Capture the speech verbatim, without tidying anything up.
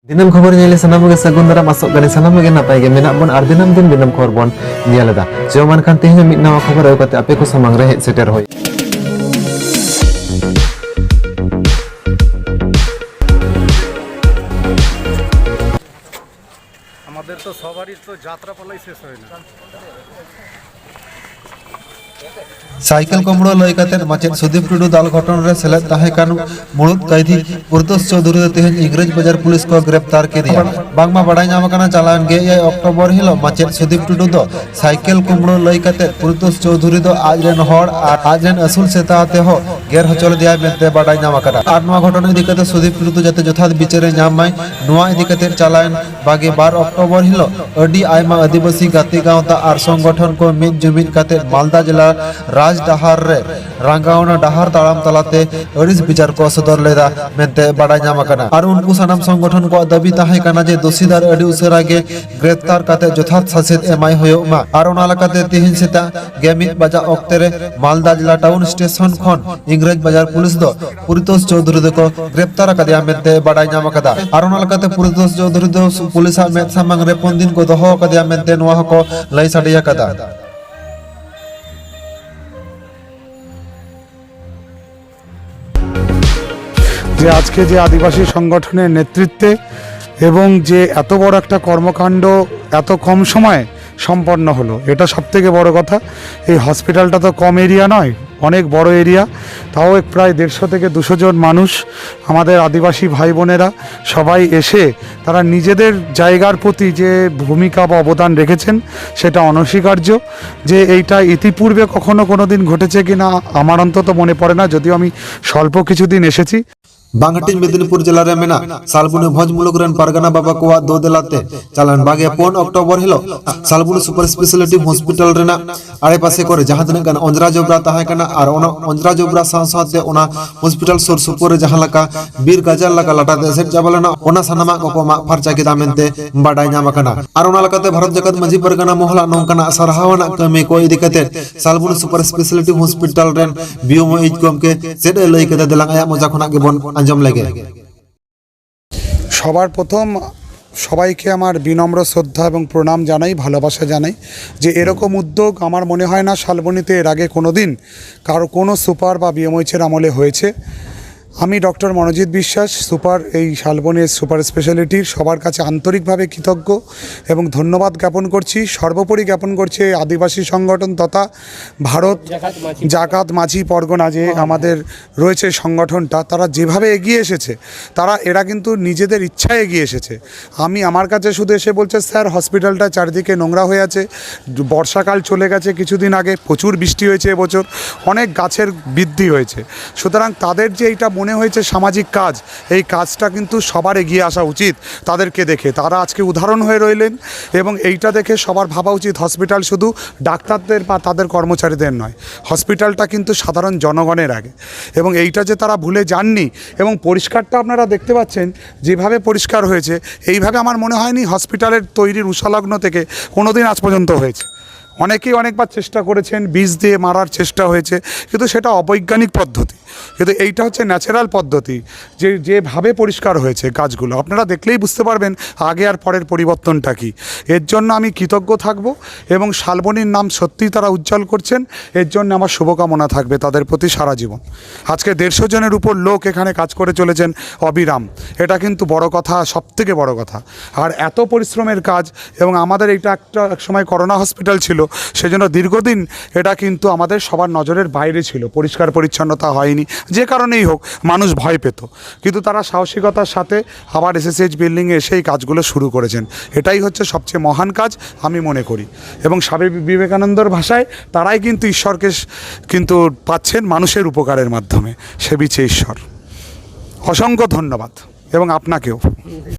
ᱫᱤᱱᱟᱹᱢ ᱠᱷᱚᱵᱚᱨ ᱧᱮᱞ ᱥᱟᱱᱟᱢ ᱜᱮ ᱥᱟᱹᱜᱩᱱ ᱫᱟᱨᱟᱢ, ᱟᱥᱚᱜ ᱠᱟᱹᱱᱟᱹᱧ ᱥᱟᱱᱟᱢ ᱜᱮ ᱱᱟᱯᱟᱭ ᱜᱮ ᱢᱮᱱᱟᱜ ᱵᱚᱱ ᱟᱨ ᱫᱤᱱᱟᱹᱢ ᱫᱤᱱ ᱫᱤᱱᱟᱹᱢ ᱠᱷᱚᱵᱚᱨ ᱵᱚᱱ ᱧᱮᱞ ᱮᱫᱟ᱾ ᱪᱚ ᱢᱟ ᱮᱱᱠᱷᱟᱱ ᱛᱮᱦᱮᱧ ᱢᱤᱫ ᱱᱟᱣᱟ ᱠᱷᱚᱵᱚᱨ ᱟᱹᱜᱩ ᱠᱟᱛᱮ ᱟᱯᱮ ᱠᱚ ᱥᱟᱢᱟᱝ ᱨᱮ ᱦᱮᱡ ᱥᱮᱴᱮᱨ ᱦᱩᱭ᱾ আমাদের তো সবারই তো যাত্রা পালাই শেষ হয় না। ᱥᱟᱭᱠᱮᱞ ᱠᱩᱢᱵᱽᱲᱩ ᱞᱟᱹᱭ ᱠᱟᱛᱮ ᱢᱟᱪᱮᱫ ᱥᱩᱫᱤᱯ ᱴᱩᱰᱩ ᱫᱟᱞ ᱜᱷᱚᱴᱚᱱ ᱨᱮ ᱥᱮᱞᱮᱫ ᱛᱟᱦᱮᱸ ᱠᱟᱱ ᱢᱩᱲᱩᱫ ᱠᱟᱹᱭᱫᱷᱤ ᱯᱩᱨᱩᱛᱳᱥ ᱪᱳᱣᱫᱷᱩᱨᱤ ᱫᱚ ᱛᱮᱦᱮᱧ ᱤᱝᱨᱮᱡᱽ ᱵᱟᱡᱟᱨ ᱯᱩᱞᱤᱥ ᱠᱚ ᱜᱨᱮᱯᱛᱟᱨ ᱠᱮᱫᱮᱭᱟ᱾ ᱵᱟᱝᱢᱟ ᱵᱟᱲᱟᱭ ᱧᱟᱢ ᱟᱠᱟᱱᱟ, ᱪᱟᱞᱟᱣᱮᱱ ᱜᱮᱞ ᱮᱭᱟᱭ ᱚᱠᱴᱳᱵᱚᱨ ᱦᱤᱞᱳᱜ ᱢᱟᱪᱮᱫ ᱥᱩᱫᱤᱯ ᱴᱩᱰᱩ ᱫᱚ ᱥᱟᱭᱠᱮᱞ ᱠᱩᱢᱵᱽᱲᱩ ᱞᱟᱹᱭ ᱠᱟᱛᱮ ᱯᱩᱨᱩᱛᱳᱥ ᱪᱳᱣᱫᱷᱩᱨᱤ ᱫᱚ ᱟᱡ ᱨᱮᱱ ᱦᱚᱲ ᱟᱨ ᱟᱡ ᱨᱮᱱ ᱟᱹᱥᱩᱞ ᱥᱮᱛᱟ ᱟᱛᱮ ᱦᱚᱸ ᱜᱮᱨ ᱦᱚᱪᱚ ᱞᱮᱫᱮᱭᱟᱭ ᱢᱮᱱᱛᱮ ᱵᱟᱰᱟᱭ ᱧᱟᱢ ᱟᱠᱟᱱᱟ᱾ ᱟᱨ ᱱᱚᱣᱟ ᱜᱷᱚᱴᱚᱱᱟ ᱤᱫᱤ ᱠᱟᱛᱮ ᱥᱩᱫᱤᱯ ᱴᱩᱰᱩ ᱫᱚ ᱡᱟᱛᱮ ᱡᱚᱛᱷᱟᱛ ᱵᱤᱪᱟᱹᱨᱮ ᱧᱟᱢ ᱢᱟᱭ, ᱱᱚᱣᱟ ᱤᱫᱤ ᱠᱟᱛᱮ ᱪᱟᱞᱟᱣᱮᱱ ᱵᱟᱜᱮ ᱵᱟᱨ ᱚᱠᱴᱳᱵᱚᱨ ᱦᱤᱞᱳᱜ ᱟᱹᱰᱤ ᱟᱭᱢᱟ ᱟᱹᱫᱤᱵᱟᱹᱥᱤ ᱜᱟᱛᱮ ᱜᱟᱶᱛᱟ ᱟᱨ ᱥᱚᱝᱜᱚᱴᱷᱚᱱ ᱠᱚ ᱢᱤᱫ ᱡᱩᱢᱤᱫ ᱠᱟᱛᱮ ᱢᱟᱞᱫᱟ ᱡᱮᱞᱟ ᱨᱟᱡᱽ ᱰᱟᱦᱟᱨ ᱨᱮ ᱨᱟᱸᱜᱟᱣᱱᱟ ᱰᱟᱦᱟᱨ ᱛᱟᱲᱟᱢ ᱛᱟᱞᱟᱛᱮ ᱟᱹᱲᱤᱥ ᱵᱤᱪᱟᱨ ᱠᱚ ᱥᱚᱫᱚᱨ ᱞᱮᱫᱟ ᱢᱮᱱᱛᱮ ᱵᱟᱰᱟᱭ ᱧᱟᱢ ᱟᱠᱟᱱᱟ᱾ ᱟᱨ ᱩᱱᱠᱩ ᱥᱟᱱᱟᱢ ᱥᱚᱝᱜᱚᱴᱷᱚᱱ ᱠᱚᱣᱟᱜ ᱫᱟᱹᱵᱤ ᱛᱟᱦᱮᱸ ᱠᱟᱱᱟ ᱡᱮ ᱫᱳᱥᱤᱫᱟᱨ ᱟᱹᱰᱤ ᱩᱥᱟᱹᱨᱟ ᱜᱮ ᱜᱨᱮᱯᱛᱟᱨ ᱠᱟᱛᱮ ᱡᱚᱛᱷᱟᱛ ᱥᱟᱥᱮᱛ ᱮᱢᱟᱭ ᱦᱩᱭᱩᱜ ᱢᱟ᱾ ᱟᱨ ᱚᱱᱟ ᱞᱮᱠᱟᱛᱮ ᱛᱮᱦᱮᱧ ᱥᱮᱛᱟᱜ ᱜᱮ ᱢᱤᱫ ᱵᱟᱡᱟᱜ ᱚᱠᱛᱮ ᱨᱮ ᱢᱟᱞᱫᱟ ᱡᱮᱞᱟ ᱴᱟᱣᱩᱱ ᱥᱴᱮᱥᱚᱱ ᱠᱷᱚᱱ ᱤᱝᱨᱮᱡᱽ ᱵᱟᱡᱟᱨ ᱯᱩᱞᱤᱥ ᱫᱚ ᱯᱩᱨᱤᱛᱳᱥ ᱪᱳᱣᱫᱷᱩᱨᱤ ᱫᱚᱠᱚ ᱜᱨᱮᱯᱛᱟᱨ ᱟᱠᱟᱫᱮᱭᱟ ᱢᱮᱱᱛᱮ ᱵᱟᱰᱟᱭ ᱧᱟᱢ ᱟᱠᱟᱫᱟ᱾ ᱟᱨ ᱚᱱᱟ ᱞᱮᱠᱟᱛᱮ ᱯᱩᱨᱤᱛᱳᱥ ᱪᱳᱣᱫᱷᱩᱨᱤ ᱫᱚ ᱯᱩᱞᱤᱥᱟᱜ ᱢᱮᱫ ᱥᱟᱢᱟᱝ ᱨᱮ ᱯᱩᱱ ᱫᱤᱱ ᱠᱚ ᱫᱚᱦᱚ ᱟᱠᱟᱫᱮᱭᱟ ᱢᱮᱱᱛᱮ ᱱᱚᱣᱟ ᱦᱚᱸᱠᱚ ᱞᱟᱹᱭ ᱥᱟᱰᱮ ᱟᱠᱟᱫᱟ᱾ যে আজকে যে আদিবাসী সংগঠনের নেতৃত্বে এবং যে এত বড় একটা কর্মকাণ্ড এত কম সময়ে সম্পন্ন হলো, এটা সব থেকে বড় কথা। এই হসপিটালটা তো কম এরিয়া নয়, অনেক বড় এরিয়া। তাও এক প্রায় দেড়শো থেকে দুশো জন মানুষ, আমাদের আদিবাসী ভাই বোনেরা সবাই এসে তারা নিজেদের জায়গার প্রতি যে ভূমিকা বা অবদান রেখেছেন, সেটা অনস্বীকার্য। যে এইটা ইতিপূর্বে কখনো কোনো দিন ঘটেছে কি না, আমার অন্তত মনে পড়ে না, যদিও আমি স্বল্প কিছুদিন এসেছি। ᱵᱟᱝᱦᱟᱹᱴᱤᱧ ᱢᱮᱫᱤᱱᱤᱯᱩᱨ ᱡᱮᱞᱟ ᱨᱮ ᱢᱮᱱᱟᱜ ᱥᱟᱞᱵᱩᱱᱤ ᱵᱷᱚᱡᱽ ᱢᱩᱞᱩᱠ ᱨᱮᱱ ᱯᱟᱨᱜᱟᱱᱟ ᱵᱟᱵᱟ ᱠᱚᱣᱟᱜ ᱫᱚ ᱫᱮᱞᱟᱛᱮ ᱪᱟᱞᱟᱣᱮᱱ ᱵᱟᱜᱮ ᱯᱩᱱ ᱚᱠᱴᱳᱵᱚᱨ ᱦᱤᱞᱳᱜ ᱥᱟᱞᱵᱩᱱᱤ ᱥᱩᱯᱟᱨ ᱥᱯᱮᱥᱟᱞᱤᱴᱤ ᱦᱚᱥᱯᱤᱴᱟᱞ ᱨᱮᱱᱟᱜ ᱟᱲᱮᱯᱟᱥᱮ ᱠᱚᱨᱮ ᱡᱟᱦᱟᱸ ᱛᱤᱱᱟᱹᱜ ᱜᱟᱱ ᱚᱸᱡᱽᱨᱟ ᱡᱚᱵᱽᱨᱟ ᱛᱟᱦᱮᱸ ᱠᱟᱱᱟ ᱟᱨ ᱚᱱᱟ ᱚᱸᱡᱽᱨᱟ ᱡᱚᱵᱽᱨᱟ ᱥᱟᱶ ᱥᱟᱶᱛᱮ ᱚᱱᱟ ᱦᱚᱥᱯᱤᱴᱟᱞ ᱥᱩᱨ ᱥᱩᱯᱩᱨ ᱨᱮ ᱡᱟᱦᱟᱸ ᱞᱮᱠᱟ ᱵᱤᱨ ᱜᱟᱡᱟᱲ ᱞᱮᱠᱟ ᱞᱟᱴᱟ ᱛᱮ ᱮᱥᱮᱫ ᱪᱟᱵᱟ ᱞᱮᱱᱟ, ᱚᱱᱟ ᱥᱟᱱᱟᱢᱟᱜ ᱠᱚᱠᱚ ᱢᱟᱜ ᱯᱷᱟᱨᱪᱟ ᱠᱮᱫᱟ ᱢᱮᱱᱛᱮ ᱵᱟᱰᱟᱭ ᱧᱟᱢ ᱟᱠᱟᱱᱟ᱾ ᱟᱨ ᱚᱱᱟ ᱞᱮᱠᱟᱛᱮ ᱵᱷᱟᱨᱚᱛ ᱡᱟᱠᱟᱛ ᱢᱟᱹᱡᱷᱤ ᱯᱟᱨᱜᱟᱱᱟ ᱢᱚᱦᱚᱞᱟᱜ ᱱᱚᱝᱠᱟᱱᱟᱜ ᱥᱟᱨᱦᱟᱣ ᱟᱱᱟᱜ ᱠᱟᱹᱢᱤ ᱠᱚ ᱤᱫᱤ ᱠᱟᱛᱮ ᱥᱟᱞᱵᱩᱱ ᱥᱩᱯᱟᱨ ᱥᱯᱮᱥᱟᱞᱤᱴᱤ ᱦᱚᱥᱯᱤᱴᱟᱞ ᱨᱮᱱ ᱵᱤᱭᱳᱢᱚᱭᱤᱡ ᱜᱚᱢᱠᱮ ᱪᱮᱫ ᱮ ᱞᱟᱹᱭ ᱠᱮᱫᱟ, ᱫᱮᱞᱟᱝ ᱟᱭᱟᱜ ᱢᱚᱪᱟ ᱠᱷᱚᱱᱟᱜ ᱜᱮᱵᱚᱱ ᱟᱸᱡᱚᱢ ᱞᱮᱜᱮ᱾ সবার প্রথম সবাইকে আমার বিনম্র শ্রদ্ধা এবং প্রণাম জানাই, ভালোবাসা জানাই। যে এরকম উদ্যোগ আমার মনে হয় না শালবনীতে এর আগে কোনো দিন কারো কোনো সুপার বা বিএমওইচের আমলে হয়েছে। আমি ডক্টর মনোজিৎ বিশ্বাস, সুপার, এই শালবনীর সুপার স্পেশালিটির, সবার কাছে আন্তরিকভাবে কৃতজ্ঞ এবং ধন্যবাদ জ্ঞাপন করছি। সর্বোপরি জ্ঞাপন করছি এই আদিবাসী সংগঠন তথা ভারত জাকাত মাঝি পরগনা, যে আমাদের রয়েছে সংগঠনটা, তারা যেভাবে এগিয়ে এসেছে, তারা, এরা কিন্তু নিজেদের ইচ্ছায় এগিয়ে এসেছে। আমি, আমার কাছে শুধু এসে বলছে, "স্যার, হসপিটালটা চারিদিকে নোংরা হয়ে আছে, বর্ষাকাল চলে গেছে, কিছুদিন আগে প্রচুর বৃষ্টি হয়েছে এবছর, অনেক গাছের বৃদ্ধি হয়েছে।" সুতরাং তাদের যে এইটা মনে হয়েছে সামাজিক কাজ, এই কাজটা কিন্তু সবার এগিয়ে আসা উচিত। তাদেরকে দেখে তারা আজকে উদাহরণ হয়ে রইলেন এবং এইটা দেখে সবার ভাবা উচিত হসপিটাল শুধু ডাক্তারদের বা তাদের কর্মচারীদের নয়, হসপিটালটা কিন্তু সাধারণ জনগণের আগে। এবং এইটা যে তারা ভুলে যাননি, এবং পরিষ্কারটা আপনারা দেখতে পাচ্ছেন, যেভাবে পরিষ্কার হয়েছে, এইভাবে আমার মনে হয়নি হসপিটালের তৈরির উষালগ্ন থেকে কোনোদিন আজ পর্যন্ত হয়েছে। অনেকেই অনেকবার চেষ্টা করেছেন, বিষ দিয়ে মারার চেষ্টা হয়েছে, কিন্তু সেটা অবৈজ্ঞানিক পদ্ধতি। কিন্তু এইটা হচ্ছে ন্যাচারাল পদ্ধতি, যে যেভাবে পরিষ্কার হয়েছে গাছগুলো, আপনারা দেখলেই বুঝতে পারবেন আগে আর পরের পরিবর্তনটা কী। এর জন্য আমি কৃতজ্ঞ থাকব এবং শালবনীর নাম সত্যিই তারা উজ্জ্বল করছেন, এর জন্য আমার শুভকামনা থাকবে তাদের প্রতি সারা জীবন। আজকে দেড়শো জনের উপর লোক এখানে কাজ করে চলেছেন অবিরাম, এটা কিন্তু বড় কথা, সব থেকে বড় কথা। আর এত পরিশ্রমের কাজ, এবং আমাদের এইটা একটা এক সময় করোনা হসপিটাল ছিল, সেজন্য দীর্ঘদিন এটা কিন্তু আমাদের সবার নজরের বাইরে ছিল, পরিষ্কার পরিচ্ছন্নতা হয়নি, যে কারণেই হোক মানুষ ভয় পেত, কিন্তু তারা সাহসিকতার সাথে আবার এসএসএইচ বিল্ডিংয়ে এসে এই কাজগুলো শুরু করেছেন। এটাই হচ্ছে সবচেয়ে মহান কাজ আমি মনে করি। এবং স্বামী বিবেকানন্দর ভাষায়, তারাই কিন্তু ঈশ্বরকে স-, কিন্তু পাচ্ছেন মানুষের উপকারের মাধ্যমে, সে বিচে ঈশ্বর। অসংখ্য ধন্যবাদ এবং আপনাকেও।